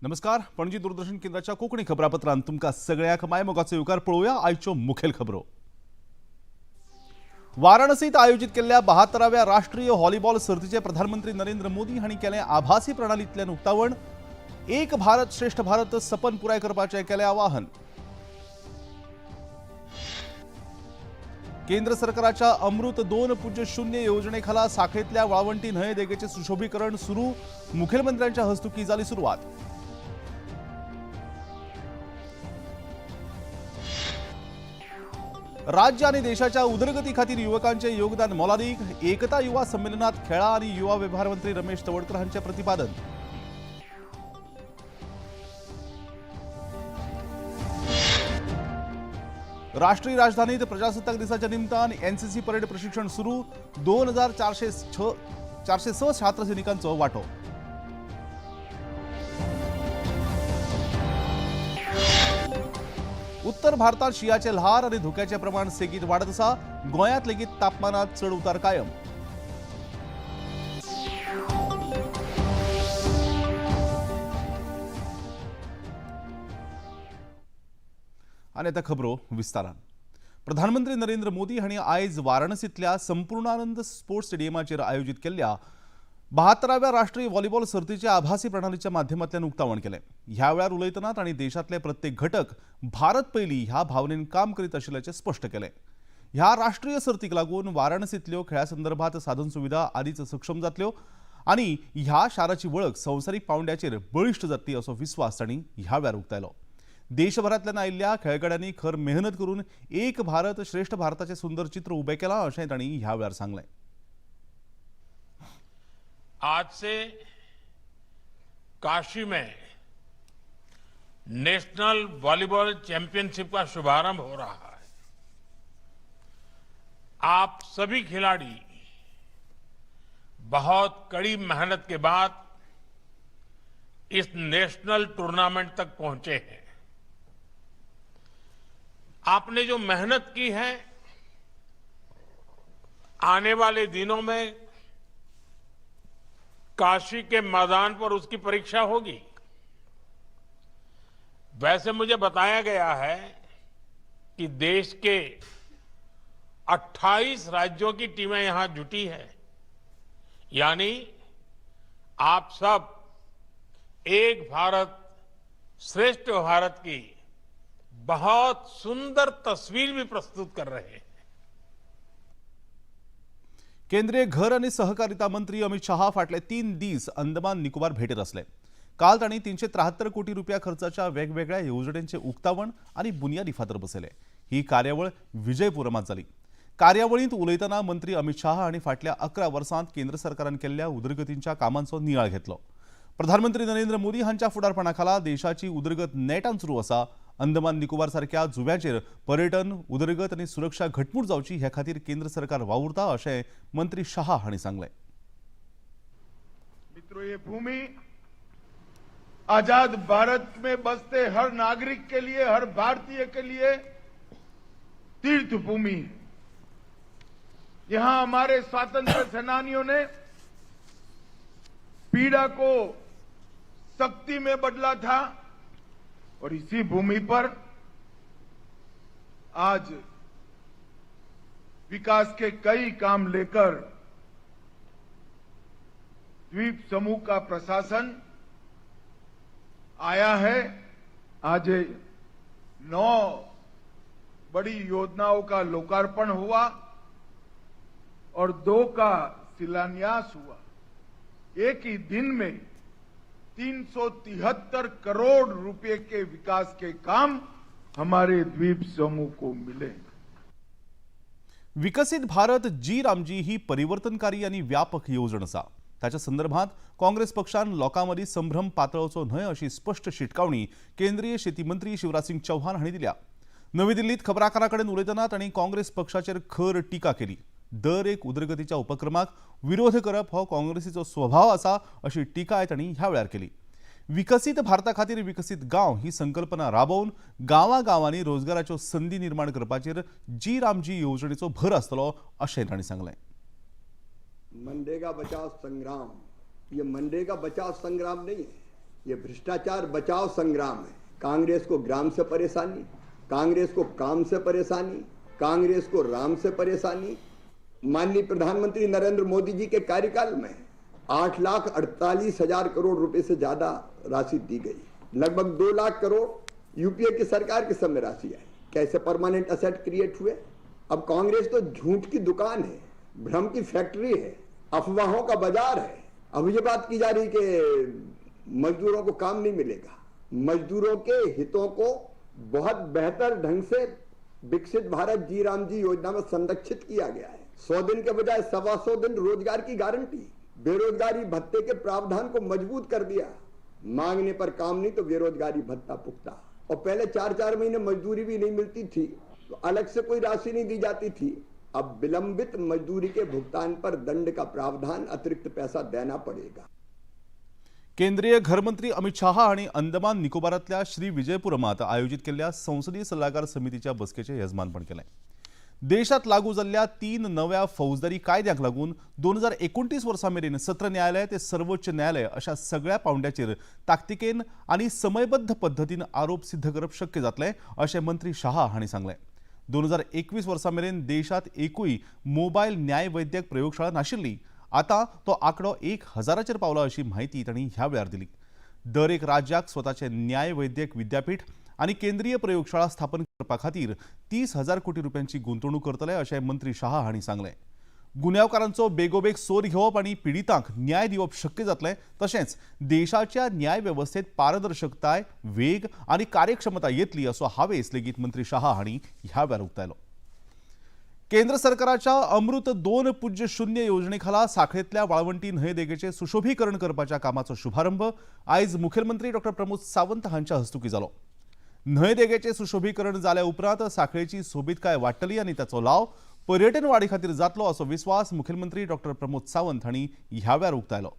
नमस्कार, पणजी दूरदर्शन केंद्राच्या कोंकणी खबरापत्रांत तुमकां सगळ्यांक मायमोगाचो येवकार. पळोवया आयच्यो मुखेल खबरो. वाराणसीत आयोजीत केल्ल्या 72व्या राष्ट्रीय व्हॉलीबॉल सर्तीचे प्रधानमंत्री नरेंद्र मोदी हांणी केलें आभासी प्रणालींतल्यान उक्तावण. एक भारत श्रेष्ठ भारत सपन पुराय करपाचें केलें आवाहन. केंद्र सरकाराच्या अमृत 2.0 योजनेखाला साखळीतल्या वाळवंटी न्हंय देगेचे सुशोभीकरण सुरू. मुखेलमंत्र्यांच्या हस्तुकी जाली सुरवात. राज्य आणि देशाच्या उदरगती खातीर युवकांचे योगदान मोलादीक. एकता युवा संमेलनात खेळा आणि युवा व्यवहार मंत्री रमेश तवडकर हांचे प्रतिपादन. राष्ट्रीय राजधानीत प्रजासत्ताक दिसाच्या निमतान एनसीसी परेड प्रशिक्षण सुरू. 2406 छात्रसैनिकांचो वांटो. उत्तर भारतात शियाचे ल्हार आणि धुक्याचे प्रमाण सेगीत वाडत आसा. गोंयांत लेगीत तापमानात चड उतार कायम. आनी आतां खबरो विस्तारान. प्रधानमंत्री नरेंद्र मोदी हांणी आयज वाराणसींतल्या संपूर्णानंद स्पोर्ट्स स्टेडियमाचेर आयोजीत केल्ल्या 72व्या राष्ट्रीय व्हॉलीबॉल सर्तीचे आभासी प्रणालीच्या माध्यमांतल्यान उक्तावण केलें. ह्या वेळार उलयतना तांणी देशांतले प्रत्येक घटक भारत पयली ह्या भावनेन काम करीत आशिल्ल्याचें स्पश्ट केलें. ह्या राष्ट्रीय सर्तीक लागून वाराणसींतल्यो खेळा संदर्भात साधन सुविधा आदींच सक्षम जातल्यो आनी ह्या शाराची वळख संवसारीक पावंड्याचेर बळिश्ट जातली असो विस्वास तांणी ह्या वेळार उक्तायलो. देशभरांतल्यान आयिल्ल्या खेळगड्यांनी खर मेहनत करून एक भारत श्रेष्ठ भारताचें सुंदर चित्र उबें केलां अशें तांणी ह्या वेळार सांगलें. आज से काशी में नेशनल वॉलीबॉल चैंपियनशिप का शुभारंभ हो रहा है. आप सभी खिलाड़ी बहुत कड़ी मेहनत के बाद इस नेशनल टूर्नामेंट तक पहुंचे हैं. आपने जो मेहनत की है, आने वाले दिनों में काशी के मैदान पर उसकी परीक्षा होगी. वैसे मुझे बताया गया है कि देश के 28 राज्यों की टीमें यहां जुटी है, यानी आप सब एक भारत श्रेष्ठ भारत की बहुत सुंदर तस्वीर भी प्रस्तुत कर रहे हैं. केंद्रीय घर आणि सहकारिता मंत्री अमित शहा फाटले 3 दीस अंदमान निकोबार भेटेर आसले. काल तांणी 373 कोटी रुपया खर्चाच्या वेगवेगळ्या येवजण्यांचे उक्तावण आनी बुनियादी फातर बसयले. ही कार्यावळ विजयपुरमात जाली. कार्यावळींत उलयतना मंत्री अमित शहा हांणी फाटल्या 11 वर्सांत केंद्र सरकारान केल्ल्या उदरगतींच्या कामांचो नियाळ घेतलो. प्रधानमंत्री नरेंद्र मोदी हांच्या फुडारपणा खाला देशाची उदरगत नेटान सुरू आसा. अंदमान निकोबार सारक्या जुव्यांचेर पर्यटन उदरगत आनी सुरक्षा घटमूट जावची हे खातीर केंद्र सरकार वावुरता अशें मंत्री शहा हांणी सांगलें. मित्रों, ये भूमि आजाद भारत में बसते हर नागरिक के लिए, हर भारतीय के लिए तीर्थ भूमि है. यहां हमारे स्वातंत्र्य सेनानियों ने पीड़ा को शक्ति में बदला था और इसी भूमि पर आज विकास के कई काम लेकर द्वीप समूह का प्रशासन आया है. आज 9 बड़ी योजनाओं का लोकार्पण हुआ और 2 का शिलान्यास हुआ. एक ही दिन में 373 करोड़ रुपए के विकास के काम हमारे द्वीप समूह को मिले. विकसित भारत जी रामजी ही परिवर्तनकारी आनी व्यापक येवजण आसा. ताच्या संदर्भात काँग्रेस पक्षान लोकां मदीं संभ्रम पातळवचो न्हय अशी स्पश्ट शिटकावणी केंद्रीय शेती मंत्री शिवराज सिंग चौहान हांणी दिल्या. नवी दिल्लीत खबराकारां कडेन उलयतना तांणी काँग्रेस पक्षाचेर खर टिका केली. दर एक उदरगतीच्या उपक्रमाक विरोध करप हो काँग्रेसीचो स्वभाव आसा अशी टिकाय तांणी ह्या वेळार केली. विकसीत भारता खातीर विकसीत गांव ही संकल्पना राबोवन गांवागांवांनी रोजगाराच्यो संदी निर्माण करपाचेर जी रामजी येवजणेचो भर आसतलो अशें तांणी सांगलें. मनरेगा बचाव संग्राम, ये मनरेगा बचाव संग्राम नहीं है. ये भ्रष्टाचार बचाओ संग्राम है। कांग्रेस को ग्राम से परेशानी, कांग्रेस को काम से परेशानी, कांग्रेस को राम से परेशानी। माननीय प्रधानमंत्री नरेंद्र मोदी जी के कार्यकाल में 8,48,000 करोड़ रुपए से ज्यादा राशि दी गई। लगभग 2 लाख करोड़ यूपीए की सरकार के समय राशि आई। कैसे परमानेंट असेट क्रिएट हुए? अब कांग्रेस तो झूठ की दुकान है, भ्रम की फैक्ट्री है, अफवाहों का बाजार है। अब ये बात की जा रही कि मजदूरों को काम नहीं मिलेगा। मजदूरों के हितों को बहुत बेहतर ढंग से विकसित भारत जी राम जी योजना में संरक्षित किया गया है। 100 दिन के बजाय 125 दिन रोजगार की गारंटी, बेरोजगारी भत्ते के प्रावधान को मजबूत कर दिया। मांगने पर काम नहीं तो बेरोजगारी भत्ता पुख्ता। और पहले 4-4 महीने मजदूरी भी नहीं मिलती थी, तो अलग से कोई राशि नहीं दी जाती थी। अब विलंबित मजदूरी के भुगतान पर दंड का प्रावधान, अतिरिक्त पैसा देना पड़ेगा। केंद्रीय घरमंत्री अमित शहा हांणी अंदमान निकोबारांतल्या श्री विजयपुरमात आयोजित केल्ल्या संसदीय सल्लागार समितीच्या बसकेचें येजमानपण केलें। देशात लागू जाल्ल्या 3 नव्या फौजदारी कायद्यांक लागून 2029 वर्सां मेरेन सत्र न्यायालय ते सर्वोच्च न्यायालय अशा सगळ्या पावंड्याचेर ताकतिकेन आनी समयबद्ध पद्दतीन आरोप सिद्ध करप शक्य जातलें अशें मंत्री शहा हांणी सांगलें। 2021 वर्सां मेरेन देशात एकूय मोबायल न्यायवैद्यक प्रयोगशाळा नाशिल्ली, आतां तो आंकडो 1000चेर पावला अशी म्हायती तांणी ह्या वेळार दिली। दर एक राज्याक स्वताचे न्यायवैद्यक विद्यापीठ आनी केंद्रीय प्रयोगशाळा स्थापन करपा खातीर 30,000 कोटी रुपयांची गुंतवणूक करतले अशें मंत्री शहा हांणी सांगलें। गुन्यांवकारांचो बेगोबेग सोद घेवप आनी पिडितांक न्याय दिवप शक्य जातलें, तशेंच देशाच्या न्याय वेवस्थेत पारदर्शकताय, वेग आनी कार्यक्षमता येतली असो हावेस लेगीत मंत्री शहा हांणी ह्या वेळार उक्तायलो। केंद्र सरकाराच्या अमृत 2.0 योजनेखाला साखळेंतल्या वाळवंटी न्हंय देगेचें सुशोभीकरण करपाच्या कामाचो शुभारंभ आयज मुखेलमंत्री डॉ प्रमोद सावंत हांच्या हस्तुकीं जालो। न्हंय देगेचें सुशोभीकरण जाल्या उपरांत साखळेची सोबीतकाय वाडटली आनी ताचो लाव पर्यटन वाडी खातीर जातलो असो विस्वास मुखेलमंत्री डॉ प्रमोद सावंत हांणी ह्या वेळार उक्तायलो।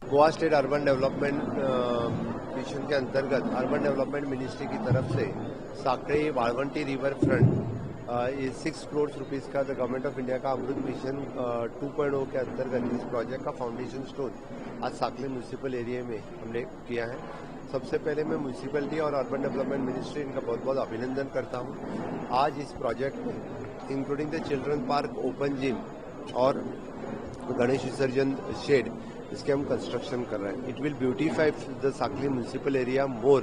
Goa state urban development mission K अंतर्गत अर्बन डेवलपमेंट मिनिस्ट्री की तरफ से साखळी वाळवंटी रिवर फ्रंट ये 6 करोड़ रुपीस का the government of India का अमृत मिशन 2.0 के अंतर्गत इस प्रोजेक्ट का फाउंडेशन स्टोन आज साखली म्यूनिसिपल एरिया में हमने किया है। सबसे पहले मैं म्यूनिसिपैलिटी और अर्बन डेवलपमेंट मिनिस्ट्री इनका बहुत बहुत अभिनंदन करता हूँ। आज इस प्रोजेक्ट में including the children park, open gym और गणेश विसर्जन शेड, इसके हम कंस्ट्रक्शन कर रहे हैं। It will beautify the Sanquelim municipal area more.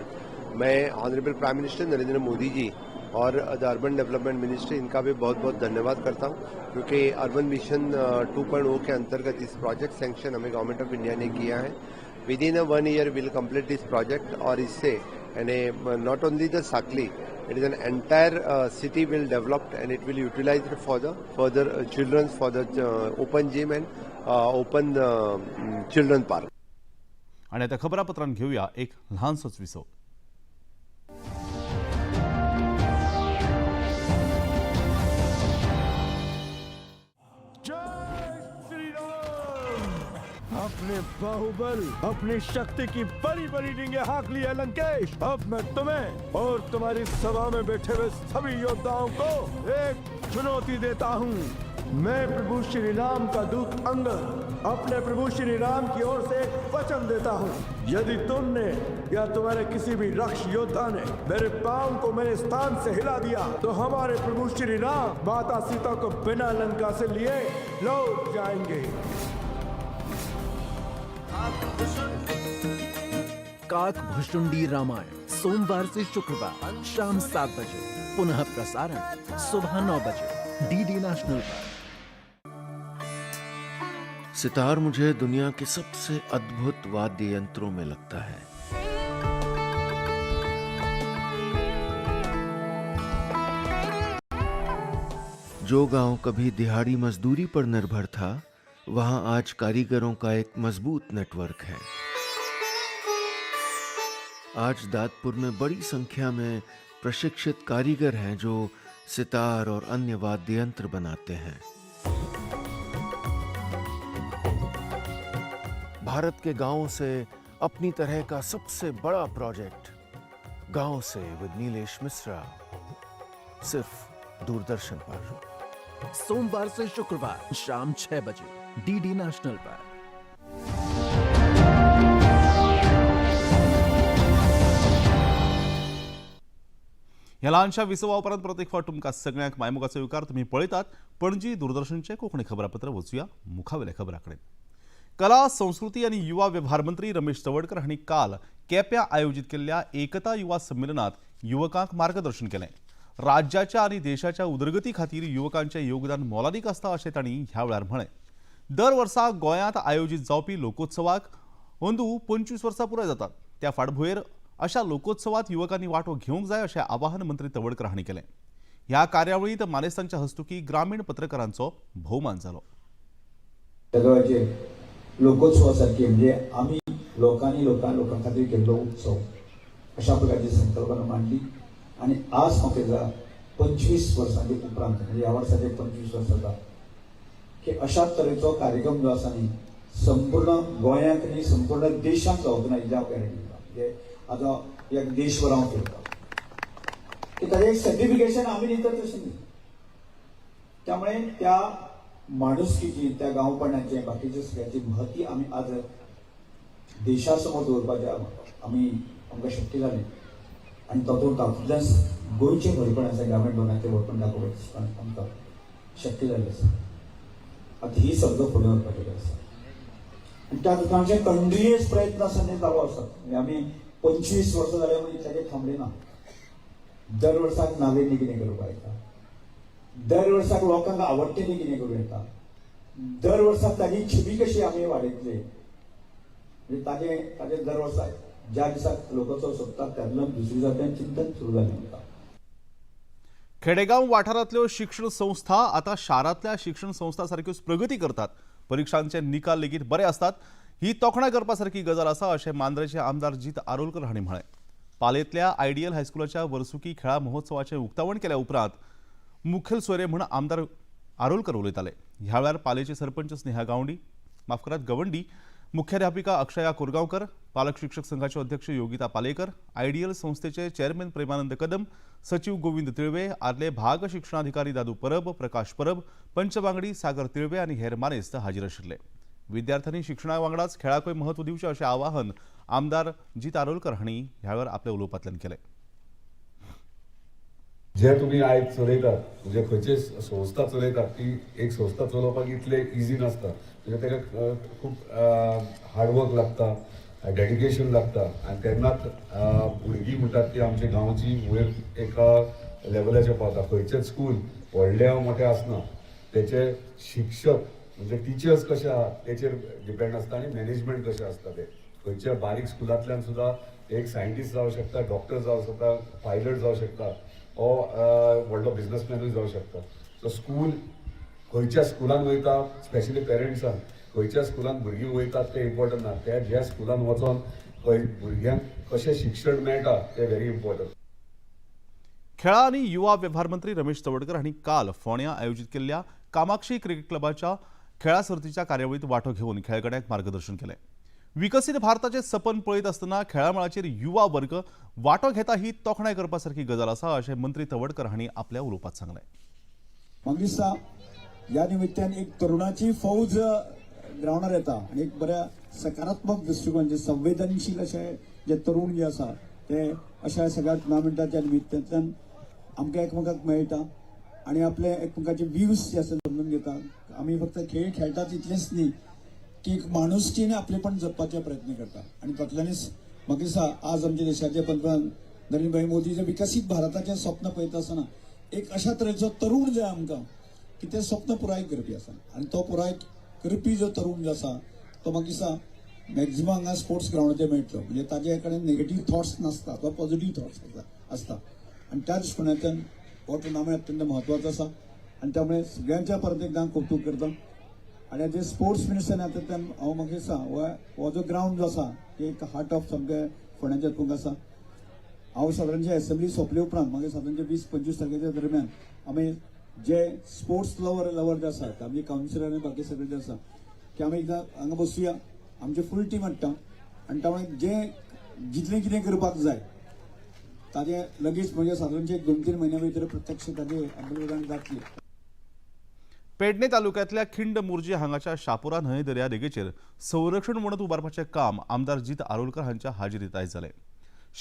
मैं honourable prime minister Narendra Modi ji Aur the urban development ministry इनका भी बहुत बहुत धन्यवाद करता हूँ, क्योंकि अर्बन मिशन 2.0 के अंतर्गत इस प्रोजेक्ट सैंक्शन हमें गवर्नमेंट ऑफ इंडिया ने किया है। Within 1 year will complete this project और इससे यानी not only the Sanquelim, it is an entire city will developed and it will utilise for the further children's for the open gym and open children park. आणि आता खबरापत्रांत घेऊया एक ल्हानसोच विसव। अपने बाहुबल, अपनी शक्ति की बड़ी बड़ी डींगे हाँक ली है लंकेश। अब मैं तुम्हें और तुम्हारी सभा में बैठे हुए सभी योद्धाओं को एक चुनौती देता हूँ। मैं प्रभु श्री राम का दूत अंगद अपने प्रभु श्री राम की ओर से एक वचन देता हूँ, यदि तुमने या तुम्हारे किसी भी रक्ष योद्धा ने मेरे पांव को मेरे स्थान से हिला दिया तो हमारे प्रभु श्री राम माता सीता को बिना लंका से लिए लौट जाएंगे। काक भुशुंडी रामायण सोमवार से शुक्रवार शाम 7 बजे, पुनः प्रसारण सुबह 9 बजे डीडी नेशनल पर। सितार मुझे दुनिया के सबसे अद्भुत वाद्य यंत्रों में लगता है। जो गांव कभी दिहाड़ी मजदूरी पर निर्भर था, वहां आज कारीगरों का एक मजबूत नेटवर्क है। आज दादपुर में बड़ी संख्या में प्रशिक्षित कारीगर हैं जो सितार और अन्य वाद्य यंत्र बनाते हैं। भारत के गांवों से अपनी तरह का सबसे बड़ा प्रोजेक्ट गांव से विद नीलेश मिश्रा, सिर्फ दूरदर्शन पर। सोमवार से शुक्रवार शाम 6 बजे डीडी नेशनल पर। ह्या ल्हानशा विसवा उपरांत परत एक फावट तुमकां सगळ्यांक मायमोगाचो येवकार. तुमी पळयतात पणजी दूरदर्शनचें कोंकणी खबरापत्र. वचुया मुखावेल्या खबरां कडेन. कला, संस्कृती आनी युवा वेव्हार मंत्री रमेश तवडकर हांणी काल केप्यां आयोजीत केल्ल्या एकता युवा संमेलनात युवकांक मार्गदर्शन केलें. राज्याच्या आनी देशाच्या उदरगती खातीर युवकांचें योगदान मोलादीक आसता अशें तांणी ह्या वेळार म्हळें. दर वर्सा गोंयांत आयोजीत जावपी लोकोत्सवाक अंदू 25 वर्सां पुराय जातात. त्या फाटभुंयेर अशा लोकोत्सवात युवकांनी वांटो घेवंक जाय अशें आवाहन मंत्री तवडकर हांणी केलें. ह्या कार्यावळींत मानेस्तांच्या हस्तुकी ग्रामीण पत्रकारांचो भोवमान जालो. गोंयचे लोकोत्सवा सारकी, म्हणजे आमी लोकांनी लोकां लोकां खातीर केल्लो उत्सव अशा प्रकारची संकल्पना मांडली. आनी आज म्हाका दिसता 25 वर्सांचे उपरांत, म्हणजे ह्या वर्साचे 25 वर्सां जाता की अशाच तरेचो कार्यक्रम जो आसा न्ही, संपूर्ण गोंयांत न्ही, संपूर्ण देशांत जावचो ना इतलें हांव गॅरंटी दिता. म्हणजे आतां एक देशभर हांव फिरता की ताजें एक सर्टिफिकेशन आमी दितात तशें न्ही. त्यामुळे त्या माणुसकीची, त्या गांवपणाचे, बाकीच्या सगळ्याची महती आमी आज देशा समोर दवरपाचें आमी आमकां शक्य जालें. आनी तातूंत तातूंतल्यान गोंयचें व्हडपण आसा, ग्रामीण भागाचें व्हडपण दाखोवपाचें आमकां शक्य जाल्लें आसा. आतां ही समजो फुडें व्हरपाची गरज आसा आनी त्या खातीर आमचे कंटिन्युअस प्रयत्न आसा ते चालू आसात. म्हणजे आमी 25 वर्सां जाल्या म्हणजे इतल्याचेर थांबले ना. दर वर्साक नाविन्य कितें करपाक येता, दर वर्साक लोकांक आवडटलें कितें करूं येता, दर वर्साक ताजी छबी कशी आमी वाडयतले. म्हणजे ताजें ताजें दर वर्साक ज्या दिसाक लोकोत्सव सोंपता तेन्ना दुसऱ्या दिसा चिंतन सुरू जालें आमकां. खेडेगांव वाठारांतल्यो शिक्षण संस्था आता शारांतल्या शिक्षण संस्था सारक्योच प्रगती करतात. परिक्षांचे निकाल लेगीत बरे आसतात. ही तोखणाय करपा सारकी गजाल आसा अशें मांद्रेचे आमदार जीत आरोलकर हांणी म्हळें. पालेंतल्या आयडियल हायस्कुलाच्या वर्सुकी खेळां महोत्सवाचें उक्तावण केल्या उपरांत मुखेल सोयरे म्हूण आमदार आरोलकर उलयताले. ह्या वेळार पालेचे सरपंच स्नेहा गावंडी, माफ करात, गवंडी, मुख्याध्यापिका अक्षया कोरगांवकर, पालक शिक्षक संघाचे अध्यक्ष योगिता पालेकर, आयडियल संस्थेचे चेअरमॅन प्रेमानंद कदम, सचिव गोविंद तिळवे, आदले भाग शिक्षणाधिकारी दादू परब, प्रकाश परब, पंचवांगडी सागर तिळवे आनी हेर मानेस्त हाजीर आशिल्ले. विद्यार्थ्यांनी शिक्षणा वांगडाच खेळाकूय म्हत्व दिवचें अशें आवाहन आमदार जीत आरोलकर हांणी ह्या वेळार आपल्या उलोवपांतल्यान केलें. जे तुमी आयज चलयतात, म्हणजे खंयचे संस्था चलयतात, ती एक संस्था चलोवपाक इतले इजी नासता. म्हणजे ताका खूब हार्डवर्क लागता, डेडिकेशन लागता आनी तेन्नाच भुरगीं म्हणटात ती आमच्या गांवची वयर एका लेवलाचेर पावता. खंयचेच स्कूल व्हडलें वा मोठें आसना, तेचे शिक्षक म्हणजे टिचर्स कशे आहात तेचेर डिपेंड आसता आनी मॅनेजमेंट कशें आसता तें. खंयच्या बारीक स्कुलांतल्यान सुद्दां एक सायंटिस्ट जावं शकता, डॉक्टर जावं शकता, पायलट जावं शकता ओ व्हडलो बिजनसमॅनूय जावं शकता. सो स्कूल खंयच्या स्कुलान वयता, स्पेशली पेरंट्सान खंयच्या स्कुलान भुरगीं वयतात तें इम्पॉर्टंट ना, त्या ज्या स्कुलान वचोन खंय भुरग्यांक कशें शिक्षण मेळटा तें व्हेरी इम्पॉर्टंट. खेळां आनी युवा वेव्हार मंत्री रमेश तवडकर हांणी काल फोंड्यां आयोजीत केल्ल्या कामाक्षी क्रिकेट क्लबाच्या खेळां सर्तीच्या कार्यावळींत वांटो घेवन खेळगड्यांक मार्गदर्शन केलें. विकसीत भारताचें सपन पळयत आसतना खेळां मळाचेर युवा वर्ग वांटो घेता ही तोखणाय करपा सारकी गजाल आसा अशें मंत्री तवडकर हांणी आपल्या उलोवपांत सांगलें. म्हाका दिसता ह्या निमित्तान एक तरुणाची फौज ग्रावंडार येता आनी एक बऱ्या सकारात्मक दृश्टिकोनाचे, संवेदनशील अशे जे तरुण जे आसा ते अशा सगळ्या टुर्नामेंटाच्या निमित्तांतल्यान आमकां एकमेकाक मेळटा आनी आपले एकमेकाचे व्ह्यूज जे आसा समजून घेता. आमी फक्त खेळ खेळटात इतलेंच न्ही की एक माणुसकीने आपलेपण जपपाचे प्रयत्न करता. आनी तातूंतल्यानच म्हाका दिसता आज आमच्या देशाचे पंतप्रधान नरेंद्रभाई मोदी जे विकसीत भारताचें स्वप्न पळयता आसतना एक अशा तरेचो तरुण जाय आमकां की तें स्वप्न पुराय करपी आसा. आनी तो पुराय करपी जो तरुण जो आसा तो म्हाका दिसता मॅक्झिमम हांगा स्पोर्ट्स ग्रावंडाचेर मेळटलो. म्हणजे ताजे कडेन नेगेटीव थॉट्स नासता, तो पॉझिटीव थॉट्स आसता. आनी त्या दृश्टिकोनांतल्यान हो टुर्नामेंट अत्यंत म्हत्वाचो आसा आनी त्यामुळे सगळ्यांच्या परत एकदां कौतूक करता. आनी जे स्पोर्ट्स मिनिस्टर हातूंतल्यान हांव म्हाका दिसता हो जो ग्रावंड जो आसा एक हार्ट ऑफ सामकें फोंड्याच्या हातूंत आसा. हांव सादारणचे एसेंब्ली सोंपले उपरांत मागीर सादारणचे 20-25 तारखेच्या दरम्यान आमी जे स्पोर्ट्स लवर जे आसात, आमचे कावन्सिलर आनी बाकी सगळे जे आसा की आमी एकदां हांगा बसुया, आमचे फूल टीम हाडटा आनी त्यामुळे जे जितलें कितें करपाक जाय ताजें लगेच म्हणजे सादारणचे 2-3 म्हयन्या भितर प्रत्यक्ष ताजे अंमलबजावणी जातली. पेडणे तालुक्यांतल्या खिंड मुर्जी हांगाच्या शापोरा न्हंय दर्यादेगेचेर संरक्षण वणत उबारपाचें काम आमदार जीत आरोलकर हांच्या हाजेरीत आयज जालें.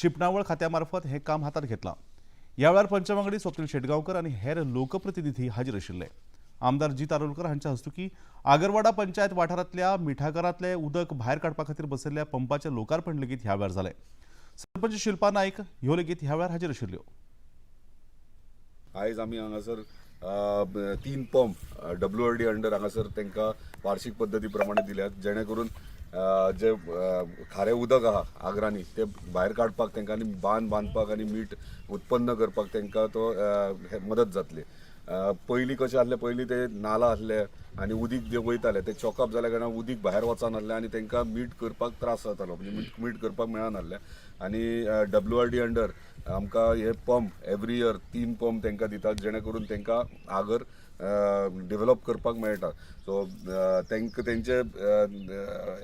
शिंपणावळ खात्या मार्फत हें काम हातांत घेतलां. ह्या वेळार पंचवांगडी स्वप्नील शेटगांवकर आनी हेर लोकप्रतिनिधी हाजीर आशिल्ले. आमदार जीत आरोलकर हांच्या हस्तुकी आगरवाडा पंचायत वाठारांतल्या मिठागरांतलें उदक भायर काडपा खातीर बसयल्ल्या पंपाचें लोकार्पण लेगीत ह्या वेळार जालें. सरपंच शिल्पा नायक ह्यो लेगीत ह्या वेळार हाजीर आशिल्ल्यो. आयज आमी हांगासर 3 पंप WRD under हांगासर तांकां वार्षिक पद्दती प्रमाणे दिल्यात, जेणे करून जे खारें उदक आहा आगरांनी ते भायर काडपाक तांकां आनी बांद बांदपाक आनी मीठ उत्पन्न करपाक तांकां तो मदत जातली. पयलीं कशें आसलें, पयलीं ते नाला आसले आनी उदीक जे वयताले ते चॉकअप जाल्या कारणान उदीक भायर वचनासलें आनी तांकां मीठ करपाक त्रास जातालो, म्हणजे मीठ करपाक मेळनासलें. आनी WRD under आमकां हे पंप एवरी इयर 3 पंप तांकां दितात, जेणे करून तांकां आगर डेव्हलप करपाक मेळटा. सो तांकां तेंचे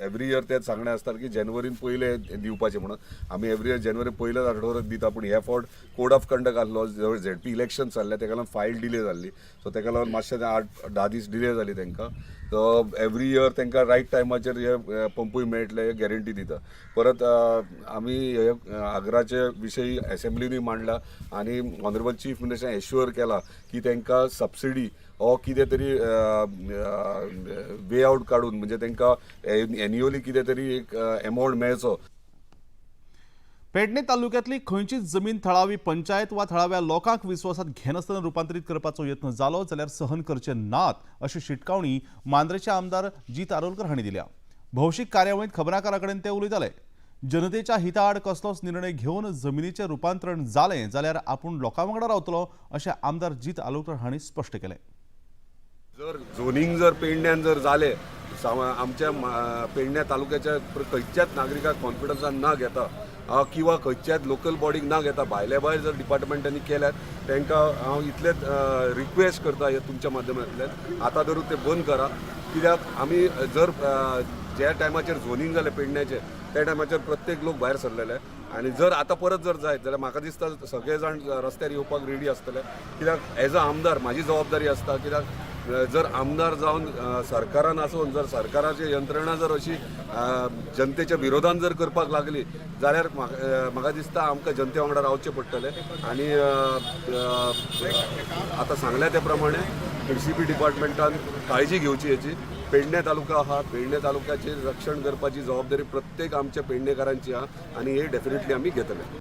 एवरी इयर ते सांगणें आसता की जानेवारीन पयले दिवपाचें म्हणून. आमी एवरी इयर जानेवारी पयल्याच आठवड्याक दिता, पूण हे फावट कोड ऑफ कंडक्ट आसलो, ZP election चल्लें तेका लागून फायल डिले जाल्ली. सो तेका लागून मातशें 8-10 दीस डिले जाली तांकां. सो एवरी इयर तांकां रायट टायमाचेर हे पंपूय मेळटले हे गॅरंटी दिता. परत आमी हे आगराचे विशयी एसेंब्लीनूय मांडला आनी ऑनरेबल चीफ मिनिस्टरान एश्युअर केला की तांकां सबसिडी ओ कितें तरी वे आवट काडून, म्हणजे तांकां एन्युअली कितें तरी एक एमावंट मेळचो. पेडणे तालुक्यांतली खंयचीच जमीन थळावी पंचायत वा थळाव्या लोकांक विस्वासात घेनासतना रुपांतरीत करपाचो यत्न जालो जाल्यार सहन करचे नात अशी शिटकावणी मांद्रेचे आमदार जीत आरोलकर हांणी दिल्या. भौशीक कार्यावळींत खबराकारां कडेन ते उलयताले. जनतेच्या हिताआड कसलोच निर्णय घेवन जमिनीचें रुपांतरण जालें जाल्यार आपूण लोकां वांगडा रावतलो अशें आमदार जीत आरोलकर हांणी स्पश्ट केलें. जर झोनींग जर पेडण्यान जर जालें, आमच्या पेडण्या तालुक्याच्या खंयच्याच नागरिकाक कॉन्फिडन्सान ना घेता किंवा खंयच्याच लोकल बॉडीक ना घेता भायले भायर जर डिपार्टमेंटांनी केल्यात तांकां हांव इतलेंच रिक्वेस्ट करता हे तुमच्या माध्यमांतल्यान, आतां धरून ते बंद करा. कित्याक आमी जर ज्या टायमाचेर झोनींग जालें पेडण्याचें त्या टायमाचेर प्रत्येक लोक भायर सरलेले आनी जर आतां परत जर जायत जाल्यार म्हाका दिसता सगळे जाण रस्त्यार येवपाक रेडी आसतले. कित्याक एज अ आमदार म्हाजी जबाबदारी आसता, कित्याक जर आमदार जावन सरकारान आसून जर सरकाराची यंत्रणा जर अशी जनतेच्या विरोधान जर करपाक लागली जाल्यार म्हाका दिसता आमकां जनते वांगडा रावचें पडटलें. आनी आतां सांगल्या त्या प्रमाणे DCP डिपार्टमेंटान काळजी घेवची हेची. पेडणे तालुका आहा, पेडणे तालुक्याचें रक्षण करपाची जबाबदारी प्रत्येक आमच्या पेडणेकारांची आहा आनी हे डेफिनेटली आमी घेतले.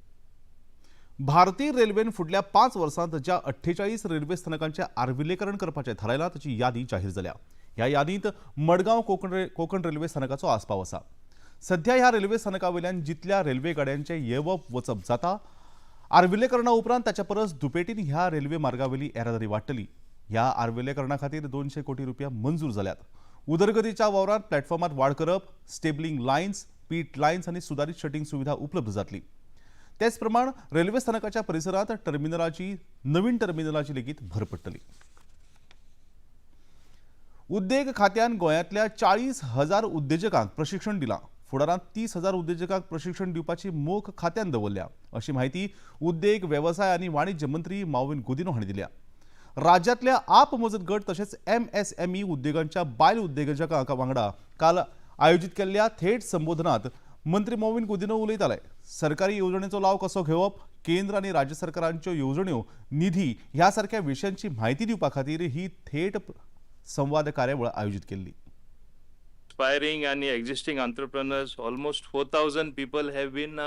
भारतीय रेल्वेन फुडल्या 5 वर्सांत ज्या 48 रेल्वे स्थानकांचें आर्विल्लीकरण करपाचें थारायलां ताची यादी जाहीर जाल्या. ह्या यादींत मडगांव कोंकण रेल्वे स्थानकाचो आस्पाव आसा. सध्या ह्या रेल्वे स्थानका वयल्यान जितल्या रेल्वे गाडयांचें येवप वचप जाता, आर्विल्लीकरणा उपरांत ताच्या परस दुपेटीन ह्या रेल्वे मार्गावेली येरादारी वाडटली. ह्या आर्विल्लीकरणा खातीर 200 कोटी रुपया मंजूर जाल्यात. उदरगतीच्या वावरांत प्लॅटफॉर्मांत वाड करप, स्टेबलिंग लायन्स, पीट लायन्स आनी सुदारीत शटिंग सुविधा उपलब्ध जातली. तेच प्रमाण रेल्वे स्थानकाच्या परिसरांत टर्मिनलाची नवीन टर्मिनलाची लेगीत भर पडटली. उद्देग खात्यान गोंयांतल्या 40,000 उद्देजकांक प्रशिक्षण दिलां. फुडारांत 30,000 उद्देजकांक प्रशिक्षण दिवपाची मोख खात्यान दवरल्या अशी म्हायती उद्देग वेवसाय आनी वाणिज्य मंत्री माविन गुदिन्हो हांणी दिल्या. राज्यांतल्या आप मजत गट तशेंच MSME उद्देगांच्या बायल उद्देजकां वांगडा काल आयोजीत केल्ल्या थेट संबोधनात मंत्री मॉविन गुदिन्हो उलयताले. सरकारी येवजणेचो लाव कसो घेवप, केंद्र आनी राज्य सरकारांच्यो येवजण्यो, निधी ह्या सारक्या विशयांची म्हायती दिवपा खातीर ही थेट संवाद कार्यावळ आयोजीत केल्ली. Aspiring and existing entrepreneurs, almost 4,000 people have been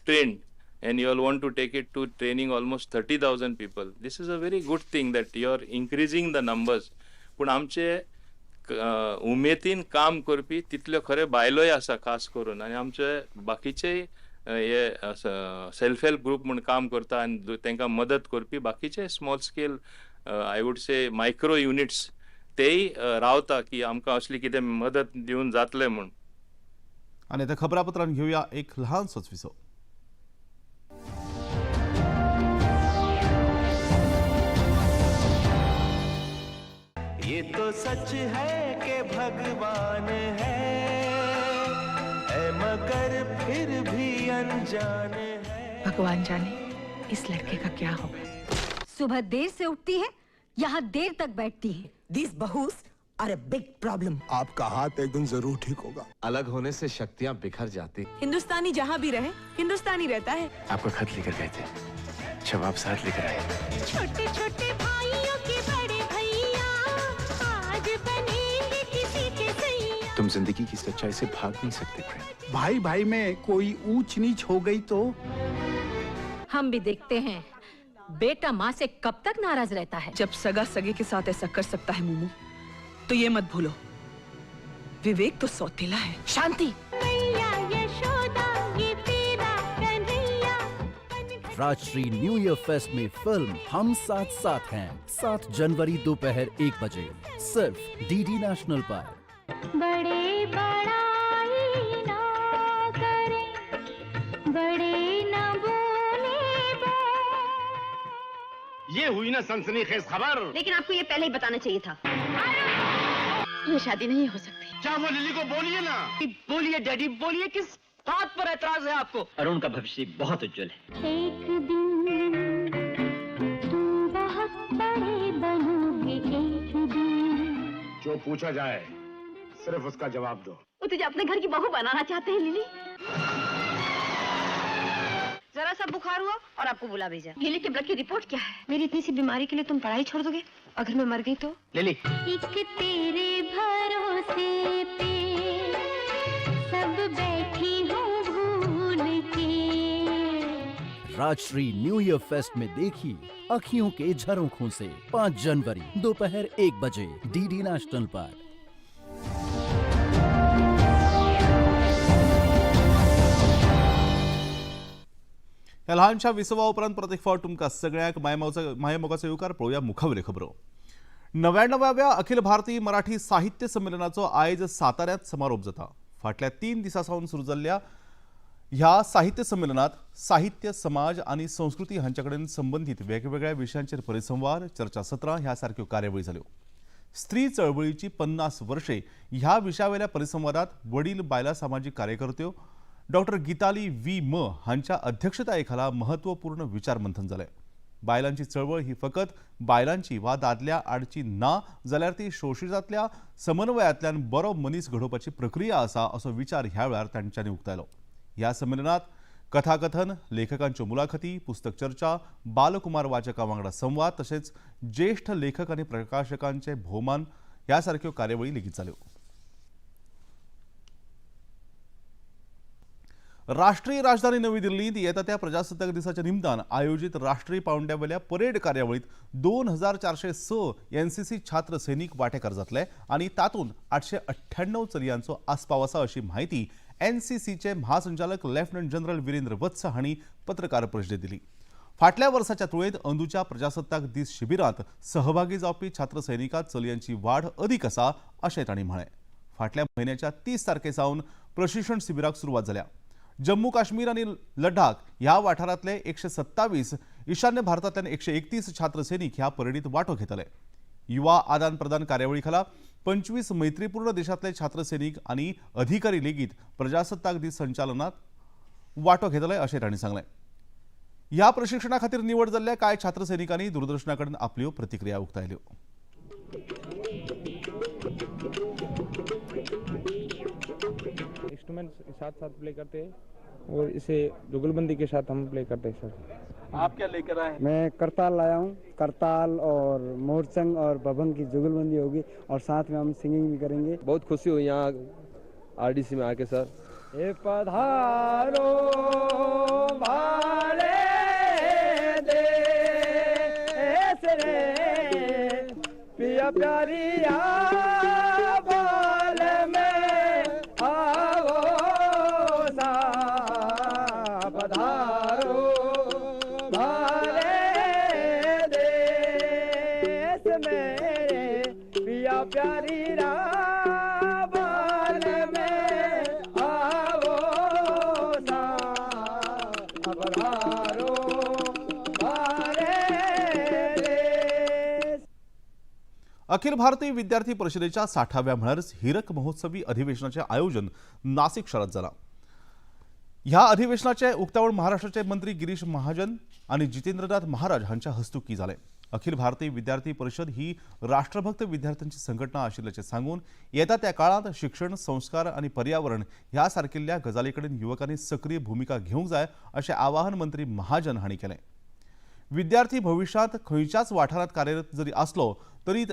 trained, and you all want to take it to training almost 30,000 people. This is a very good thing that you are increasing the numbers. पूण आमचे उमेदीन काम करपी तितल्यो खरे बायलोय आसा खास करून, आनी आमचे बाकीचे हे सेल्फ हेल्प ग्रूप म्हूण काम करता आनी तांकां मदत करपी बाकीचे small scale I would say micro units तेय रावता की आमकां असली कितें मदत दिवन जातलें म्हूण. आनी आतां खबरापत्रान घेवया एक ल्हानसोच विसव. ये तो सच है कि भगवान है, मगर फिर भी अनजान है. भगवान जाने इस लड़के का क्या होगा. सुबह देर से उठती है, यहाँ देर तक बैठती है। These bahus are a big problem. आपका हाथ एक दिन जरूर ठीक होगा। अलग होने से शक्तियाँ बिखर जाती। हिंदुस्तानी जहाँ भी रहे हिंदुस्तानी रहता है। आपका खत लेकर गए थे, जवाब साथ लेकर आए। छोटे छोटे भाइयों के बड़े भैया आज बनेंगे किसी के सैया। तुम जिंदगी की सच्चाई से भाग नहीं सकते प्रेम। भाई भाई में कोई ऊंच नीच हो गई तो हम भी देखते हैं बेटा माँ से कब तक नाराज रहता है। जब सगा सगे के साथ ऐसा कर सकता है मोमू, तो ये मत भूलो विवेक तो सौतेला है। शांति। यशोदा ये तेरा Kanhaiya. Rajshri new year fest में फिल्म हम साथ साथ हैं 7 जनवरी दोपहर 1 बजे सिर्फ डीडी नेशनल पर। बड़े बड़ाई ना करें, बड़े ना बोले। ये हुई ना सनसनीखेज खबर। लेकिन आपको ये पहले ही बताना चाहिए था। ये शादी नहीं हो सकती। क्या वो लिली को बोलिए ना। बोलिए डैडी बोलिए, किस बात पर ऐतराज है आपको? अरुण का भविष्य बहुत उज्जवल है। एक दिन तुम बहुत बड़े बनोगे, एक दिन। जो पूछा जाए सिर्फ उसका जवाब दो। वो तुझे अपने घर की बहू बनाना चाहते हैं लिली। जरा सा बुखार हुआ और आपको बुला भेजा। लिली के ब्लड की रिपोर्ट क्या है? मेरी इतनी सी बीमारी के लिए तुम पढ़ाई छोड़ दोगे? अगर मैं मर गई तो? लिली। एक तेरे भरोसे पे सब बैठी हूँ भूल के। राजश्री न्यू ईयर फेस्ट में देखी अखियों के झरोखों से 5 जनवरी दोपहर 1 बजे डीडी नेशनल पर। ह्या ल्हानशा विसवा उपरांत परत एक फावट तुमकां सगळ्यांक मायमोगाचो येवकार. पळोवया मुखावयल्यो खबरो. 99व्या अखिल भारतीय मराठी साहित्य संमेलनाचो आयज साताऱ्यांत समारोप जाता. फाटल्या 3 दिसां सावन सुरू जाल्ल्या ह्या साहित्य संमेलनात साहित्य, समाज आनी संस्कृती हांचे कडेन संबंदीत वेगवेगळ्या विशयांचेर परिसंवाद, चर्चासत्रां ह्या सारक्यो कार्यावळी जाल्यो. स्त्री चळवळीची 50 वर्षे ह्या विशयावेल्या परिसंवादात वडील बायलां सामाजीक कार्यकर्त्यो डॉक्टर गीताली व्ही म हांच्या अध्यक्षतायेखाला महत्वपूर्ण विचारमंथन जालें. बायलांची चळवळ ही फकत बायलांची वा दादल्या आडची ना जाल्यार ती शोशितांतल्या समन्वयांतल्यान बरो मनीस घडोवपाची प्रक्रिया आसा असो विचार ह्या वेळार तांच्यांनी उक्तायलो. ह्या संमेलनात कथाकथन, लेखकांच्यो मुलाखती, पुस्तक चर्चा, बालकुमार वाचकां वांगडा संवाद तशेंच ज्येष्ठ लेखक आनी प्रकाशकांचे भोवमान ह्या सारक्यो कार्यावळी लेगीत जाल्यो. राष्ट्रीय राजधानी नवी दिल्लींत येता त्या प्रजासत्ताक दिसाच्या निमतान आयोजित राष्ट्रीय पावंड्यावेल्या परेड कार्यावळीत 2406 एनसीसी छात्र सैनिक वांटेकार जातले आनी तातूंत 898 चलयांचो आस्पाव आसा अशी म्हायती एनसीसीचे महासंचालक लेफ्टनंट जनरल वीरेंद्र वत्स हांणी पत्रकार परिशदेंत दिली. फाटल्या वर्साच्या तुळेंत अंदूच्या प्रजासत्ताक दीस शिबिरांत सहभागी जावपी छात्र सैनिकांत चलयांची वाड अदीक आसा अशें तांणी म्हळें. फाटल्या म्हयन्याच्या 30 तारखे सावन प्रशिक्षण शिबिराक सुरवात जाल्या. जम्मू काश्मीर आनी लडाख ह्या वाठारांतले 127, ईशान्य भारतांतल्यान 131 छात्र सैनिक ह्या परेडीत वांटो घेतले. युवा आदान प्रदान कार्यावळी खाला 25 मैत्रीपूर्ण देशांतले छात्र सैनिक आनी अधिकारी लेगीत प्रजासत्ताक दीस संचालनात वांटो घेतले अशें तांणी सांगलें. ह्या प्रशिक्षणा खातीर निवड जाल्ल्या कांय छात्र सैनिकांनी दूरदर्शना कडेन आपल्यो प्रतिक्रिया उक्तायल्यो. इंस्ट्रूमेंट साथ साथ प्ले करते हैं और इसे जुगलबंदी के साथ हम प्ले करते हैं। सर आप क्या लेकर आए हैं? मैं करताल लाया हूँ। करताल और मोरचंग और बभंग की जुगलबंदी होगी और साथ में हम सिंगिंग भी करेंगे। बहुत खुशी हुई यहाँ आरडीसी में आके सर। ए पधारो भारे देश रे पिया प्यारिया बाल में आवो सा पधारो भारे देश मेरे पिया प्यारी रा बाल में आवो सा पधारो भारे देश। अखिल भारतीय विद्यार्थी परिषदेच्या 60व्या म्हळ्यार हिरक महोत्सवी अधिवेशनाचे आयोजन नासिक शारात जाला. ह्या अधिवेशनाचे उक्तावण महाराष्ट्राचे मंत्री गिरीश महाजन आणि जितेंद्रनाथ महाराज हांच्या हस्तुकी जालें. अखिल भारतीय विद्यार्थी परिषद ही राष्ट्रभक्त विद्यार्थ्यांची संघटना आशिल्ल्याचें सांगून येता त्या काळांत शिक्षण, संस्कार आनी पर्यावरण ह्या सारकिल्ल्या गजाली कडेन युवकांनी सक्रीय भुमिका घेवंक जाय अशें आवाहन मंत्री महाजन हांणी केलें। विद्यार्थी भविष्यांत खंयच्याच वाठारांत कार्यरत जरी आसलो तरी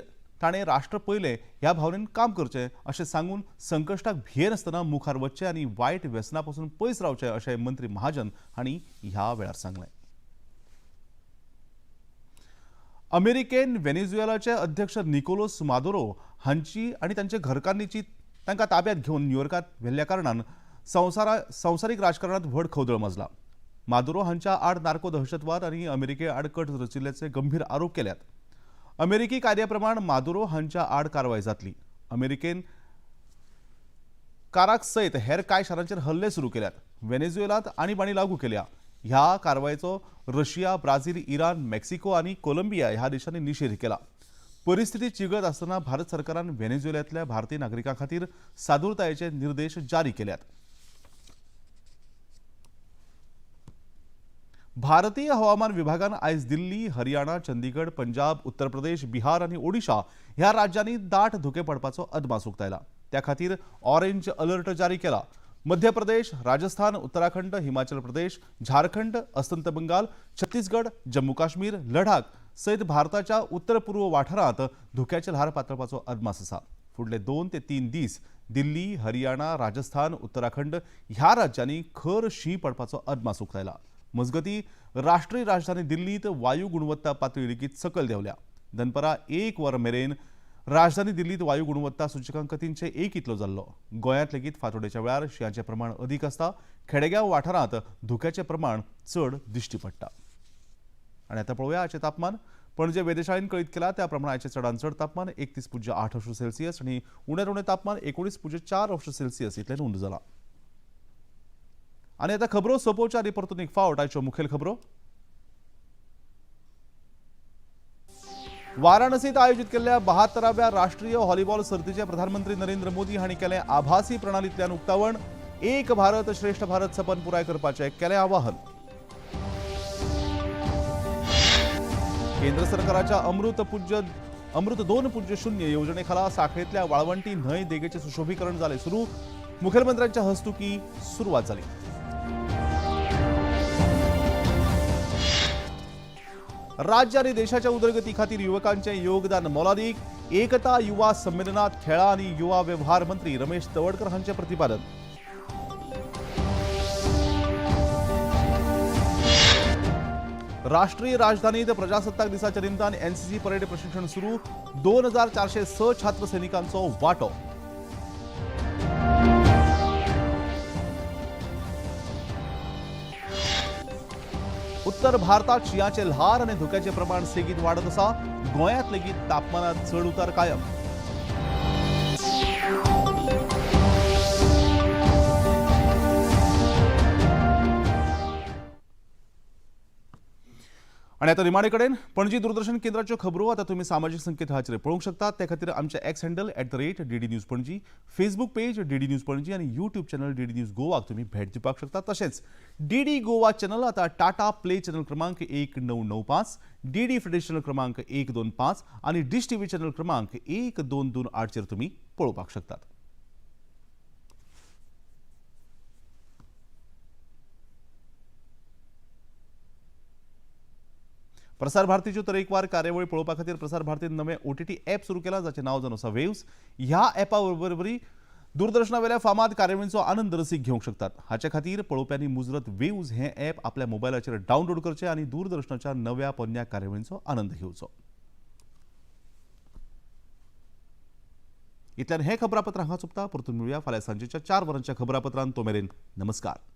ताणें राष्ट्र पयलें ह्या भावनेन काम करचें अशें सांगून संकश्टाक भियेनासतना मुखार वचचें आनी वायट व्यसना पसून पयस रावचें अशें मंत्री महाजन हांणी ह्या वेळार सांगलें। अमेरिकेन व्हेनेझुएलाचे अध्यक्ष निकोलस मादुरो हांची आनी तांचे घरकान्नीची तांकां ताब्यात घेवन न्यूयॉर्कांत व्हेल्ल्या कारणान संवसारीक राजकारणांत व्हड खवदळ माजला। मादुरो हांच्या आड नार्को दहशतवाद आनी अमेरिके आड कट रचिल्ल्याचे गंभीर आरोप केल्यात। अमेरिकी कायद्या प्रमाण मादुरो हांच्या आड कारवाय जातली। अमेरिकेन काराक सयत हेर कांय शारांचेर हल्ले सुरू केल्यात। व्हेनेझुएलांत आणीबाणी लागू केल्या। ह्या कारवायेचो रशिया, ब्राझील, इराण, मेक्सिको आनी कोलंबिया ह्या देशांनी निशेध केला। परिस्थिती चिघळत आसतना भारत सरकारान व्हेनेझुएलांतल्या भारतीय नागरिकां खातीर सादूरतायेचे निर्देश जारी केल्यात। भारतीय हवामान विभागान आयज दिल्ली, हरियाणा, चंदीगड, पंजाब, उत्तर प्रदेश, बिहार आनी ओडिशा ह्या राज्यांनी दाट धुकें पडपाचो अदमास उक्तायला। त्या खातीर ऑरेंज अलर्ट जारी केला। मध्य प्रदेश, राजस्थान, उत्तराखंड, हिमाचल प्रदेश, झारखंड, अस्तंत बंगाल, छत्तीसगड, जम्मू काश्मीर, लडाख सयत भारताच्या उत्तर पूर्व वाठारांत धुक्याचे ल्हार पातळपाचो अदमास आसा। फुडले 2 ते 3 दीस दिल्ली, हरियाणा, राजस्थान, उत्तराखंड ह्या राज्यांनी खर शीं पडपाचो अदमास उक्तायला। मजगती राष्ट्रीय राजधानी दिल्लीत वायू गुणवत्ता पातळी लेगीत सकयल देंवल्या। दनपरां 1 वर मेरेन राजधानी दिल्लीत वायू गुणवत्ता सूचकांक 301 इतलो जाल्लो। गोंयांत लेगीत फांतोडेच्या वेळार शिंयाचें प्रमाण अदीक आसता। खेडेगांव वाठारांत धुक्याचें प्रमाण चड दिश्टी पडटा। आनी आतां पळोवया आयचें तापमान। पणजे वेधशाळेन कळीत केलां त्या प्रमाण आयचें चडांत चड तापमान 31.8 अंश सेल्सियस आनी उण्यांत उणें तापमान 19.4 अंश सेल्सियस इतलें नोंद जालां। आनी आतां खबरो सोंपोवच्या आनी परतून एक फावट आयच्यो मुखेल खबरो। वाराणसीत आयोजित केल्ल्या 72व्या राष्ट्रीय व्हॉलीबॉल सर्तीचे प्रधानमंत्री नरेंद्र मोदी हांणी केलें आभासी प्रणालींतल्यान उक्तावण। एक भारत श्रेष्ठ भारत सपन पुराय करपाचें केलें आवाहन। केंद्र सरकाराच्या अमृत 2.0 योजने खाला साखळेंतल्या वाळवंटी न्हंय देगेचें सुशोभीकरण जालें सुरू। मुखेलमंत्र्यांच्या हस्तुकी सुरवात जाली। राज्य आणि देशाच्या उदरगती खातीर युवकांचे योगदान मोलादीक। एकता युवा संमेलनात खेळां आनी युवा व्यवहार मंत्री रमेश तवडकर हांचे प्रतिपादन। राष्ट्रीय राजधानीत प्रजासत्ताक दिसाच्या निमतान एनसीसी परेड प्रशिक्षण सुरू। 2406 छात्र सैनिकांचो वांटो। उत्तर भारतात शिंयाचे ल्हार आनी धुक्याचे प्रमाण सेगीत वाडत आसा। गोंयांत लेगीत तापमानात चड उतार कायम। आनी आतां निमाणे कडेन पणजी दूरदर्शन केंद्राच्यो खबरो आतां तुमी सामाजीक संकेतथळाचेर पळोवंक शकतात। ते खातीर आमचे X handle @DD News Panaji, Facebook page DD News Panaji आनी यूट्यूब चॅनल डीडी न्यूज गोवाक तुमी भेट दिवपाक शकतात। तशेंच डीडी गोवा चॅनल आतां टाटा प्ले चॅनल क्रमांक 1995, डीडी फ्रेश चॅनल क्रमांक 125 आनी डिश टीव्ही चॅनल क्रमांक 1228 चेर तुमी पळोवपाक शकतात। प्रसार भारतीच्यो तरेकवार कार्यावळी पळोवपा खातीर प्रसार भारतीन नवें OTT app सुरू केलां जाचें नांव जावन आसा वेव्स। ह्या ॲपा वरवीं दूरदर्शनावेल्या फामाद कार्यावळींचो आनंद रसीक घेवंक शकतात। हाचे खातीर पळोवप्यांनी मुजरत वेव्स हें ॲप आपल्या मोबायलाचेर डावनलोड करचें आनी दूरदर्शनाच्या नव्या पोन्न्या कार्यावळींचो आनंद घेवचो। इतल्यान हें खबरापत्र हांगा सोंपता। परतून मेळुया फाल्यां सांजेच्या 4 वरांच्या खबरापत्रांत। तो मेरेन नमस्कार।